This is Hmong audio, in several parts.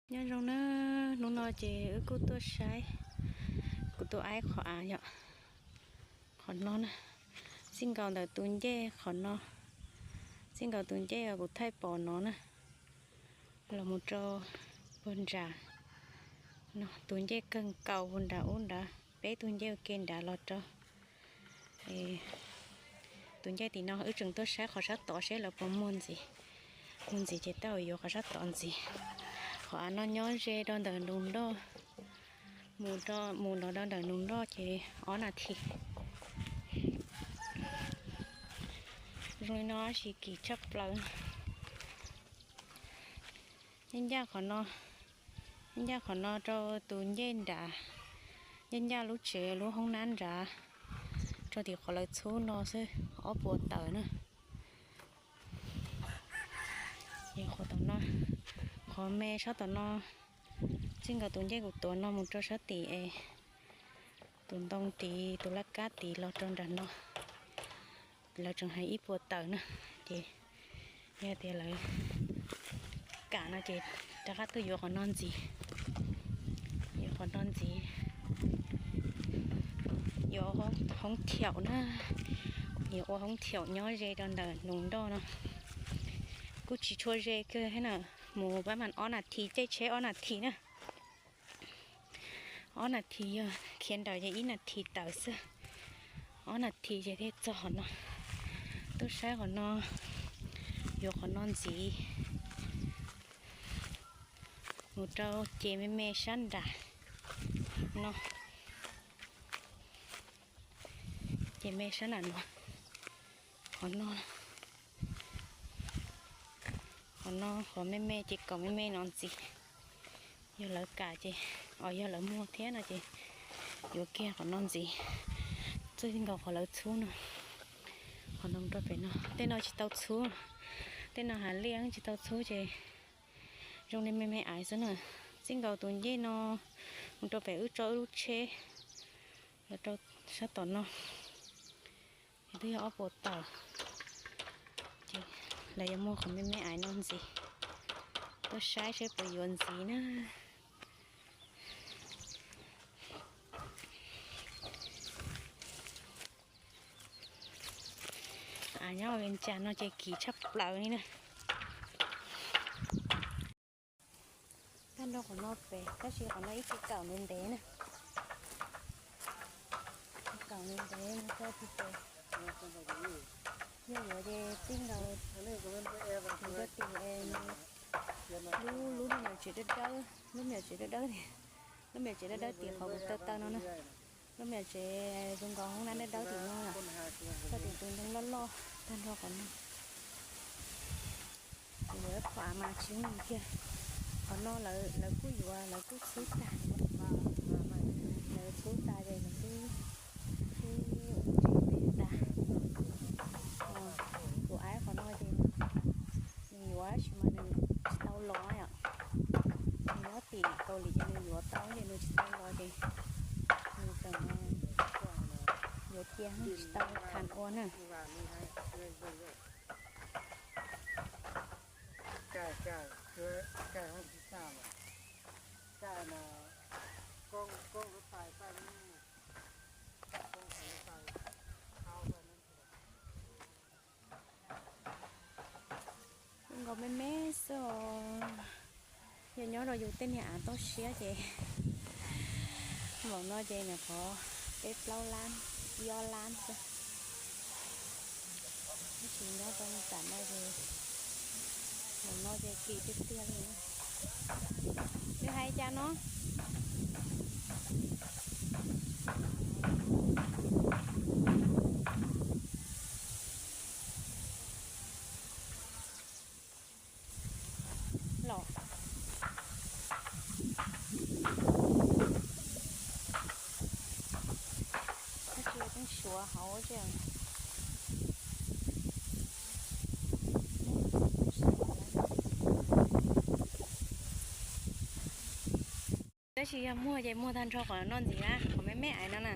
Nyob zoo na, hnub no ces wb kuj tuaj saib, kuv tuaj aib qhov av yom, qhov no na, txij nkaus ntawm tus ncej qhov no, txij nkaus tus ncej uas kuv thaij pom no na, los mus rau puag nram no, tus ncej kawg nkaus puag nram ub nrad, peb tug ncej ua ke nrad los rau tus ncej tim no. Wb tseem tuaj saib qhov sab tod seb lawv puas muag ntxiv, muag ntxiv ces tej zaum yuav qhov sab tod ntxiv. Qhov av no nyob ze rau ntawm nroog nroj, mus rau, mus nrov rau ntawm nroog nroj ces ob nas this. Zoo li no tab sis kim tshaj plaws. Yeej ncaj qhov no, yeej ncaj qhov no rau tus ncej nrad, yeej ncaj lub tsev lub hoob nab nrad rau tim qhov lawv txhub no xwb, ob puas tawm na. Qhov tom no, qhov me sab tom no, txij nkaus tus ncej kuv tuav no mus rau sab tim es tus ntoo tid, tus laj kab tid los rau nram no, lawv tseem hais ib puas tawm na. Ces yog tias lawv kam no ces rov qab tuaj yuav qhov no ntxiv, yuav qhov no ntxiv, yuav hoob thiaum na, yuav ua hoob thiaum nyob ze rau ntawm nroog nroj no. Kuj tsis tshua ze kawg thiab na, mus pab mas ob nas this, caij tsheb ob nas this na. Ob nas this, yog khiav nrawm ces ib nas this tawm xwb, ob nas this ces thiaj txog qhov no. Tuaj saib qhov no, yuav qhov no ntxiv, mus rau ces me me sab nram no, ces me sab nram no, qhov no, qhov no qhov me me ces kom me me no ntxiv. Yog lawv kam ces, os yog lawv muag thiab no ces yuav kiag qhov no ntxiv, txij nkaus qhov lawv txhub no, qhov no rau pem no. Tej no tsis tau txhub, tej no hav liaj tsis tau txhub ces zoo li me me aiv xwb na. Txij nkaus tus ncej no mus rau pem wb tso wb lub tsheb, los rau sab tom no, twb yog ob puas tawm, ces lawv yuav muag qhov me me aiv no ntxiv. Tuaj saib seb puas yuav ntxiv na. Av nyob Vias Cas no ces kim tshaj plaws li na. Tag nrho qhov no pem tab sis qhov no ib ce kawm ntev ntev na. Kawm ntev ntev mus txog tim pem. Yog yuav ces txij nkaus, yog tim lub, lub me nyuam tsev dawb dawb, lub me nyuam tsev dawb dawb, lub me nyuam tsev dawb dawb tim qhov kuv taw taw no na. Lub me nyuam tsev zoo nkaus hoob nab dawb dawb tim no, txog tim tus ntoo loj loj tag nrho qhov no. Kuv yuav ib qho av mas tsis muaj kiag. Qhov no lawv kuj yuav, lawv kuj txhub tag, lawv txhub tag ces lawv kuj, kuj ua tsev pem tas. Kuv aib qhov no ces nws yuav tab sis mas nws tsis tau los yom. Nws nyob tim Kaus Lim ces nws yuav tau ces nws tsis tau los ces nws tseem yuav cia tsis tau tham ua na. Zoo nkaus me me xwb os. Yog nyob rau yus tej niag av toj siab ces npaum no ces nyuam qhuav peb plaub lab, ib ob lab xwb. Tab sis nyob rau tam no ces npaum no ces kim tiag tiag li. Nws hais cas no? Los. Tab sis yeej suav hauv tsev. Tab sis yog muag ces muag tag nrho qhov no ntxiv na, qhov me me aiv no na.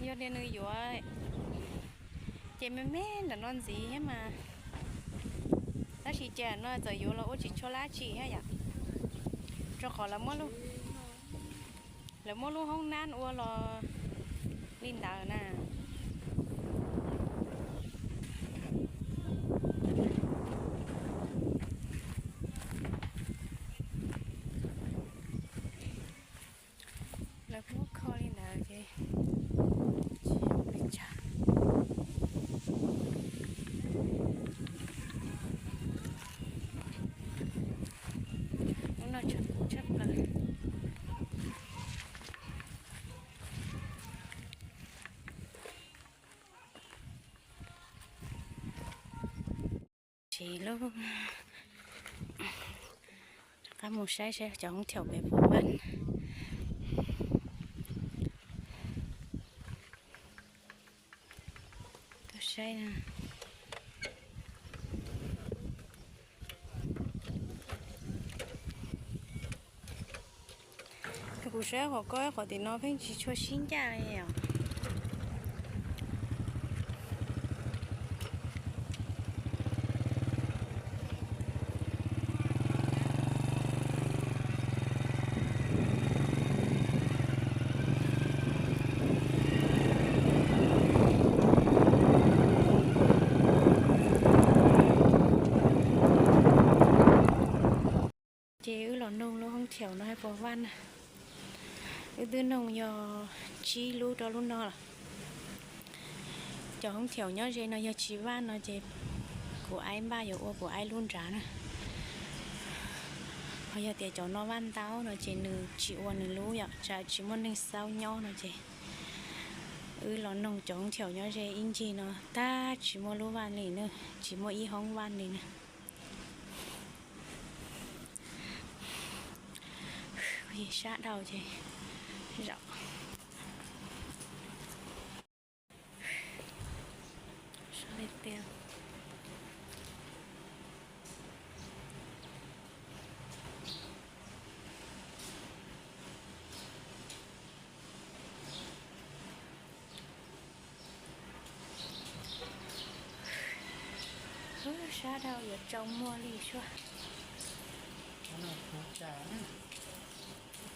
Yog li nws yuav ces me me ntawm no ntxiv thiab mas, tab sis ces no txawm yuav los ua tsis tshua lab tsi thiab yom, rau qhov lawv muab lub hoob nab ua los li ntawd na. Lawv muab kho li ntawd ces tsis zoo li cas. Lub no tshaj plaws. Tsis lub, rov qab mus saib saib cov hoob thiaum pem puas vaj. Tuaj saib na. Kuv saib qhov ko qhov tim no pheej tsis tshua sib ncaj li os. Ces wb los noog lub hoob thiaum no hais puas vaj na. Wb twb noog yog tsib lub rau lub no los. Cov hoob thiaum nyob ze no yog tsis vaj no ces kuv aib npaj yuav ua kuv aib lub nrad na. Ho yog tias cov no vaj ntau no ces nws tsis ua nws lub yom, tsam tsis muaj neeg xauj nyob no ces wb los noog cov hoob thiaum nyob ze ib ncig no tab tsis muaj lub vaj li na, tsis muaj ib hoob vaj li na. Sab dhau ces zaum. Sab dhau yuav tsau muag li suab.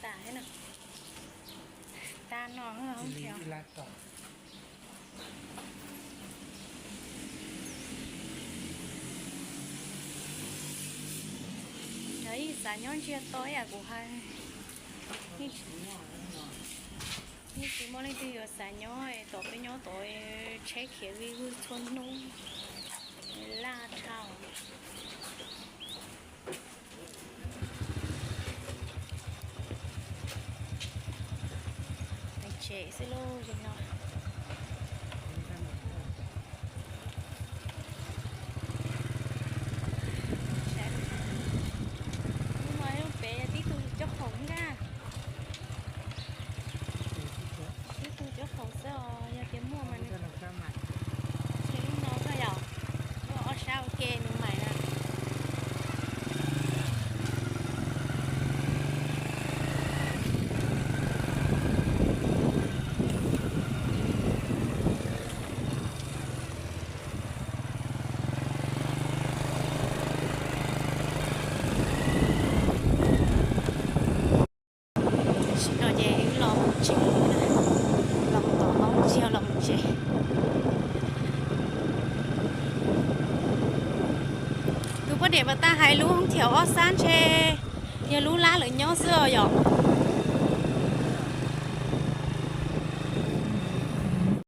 Tas thiab no. Tas no hoob thiaum. Yog ib xav nyob ntsiag to ib yam kuv hais, yeej tsis muaj leej twg yuav xav nyob tom peb nyob tod, tsheb khiav vij vwg txhua hnub, laj dhau. Tsev xwb lauj, zeeg no. Hnub no pem tib tug cob qhoom nkaj. Tib tug cob qhoom xwb os, yog tias muaj mas nws, ces lub no koj yom, muaj ob sab ua ke nws mais na. Tam sim no ces wb los mus tsev, los mus tom hoob tsis yog los mus tsev. Tus poj niam pas tas hais lub hoob thiaum ob sab ntshe yog lub lab lawv nyob xwb os yom.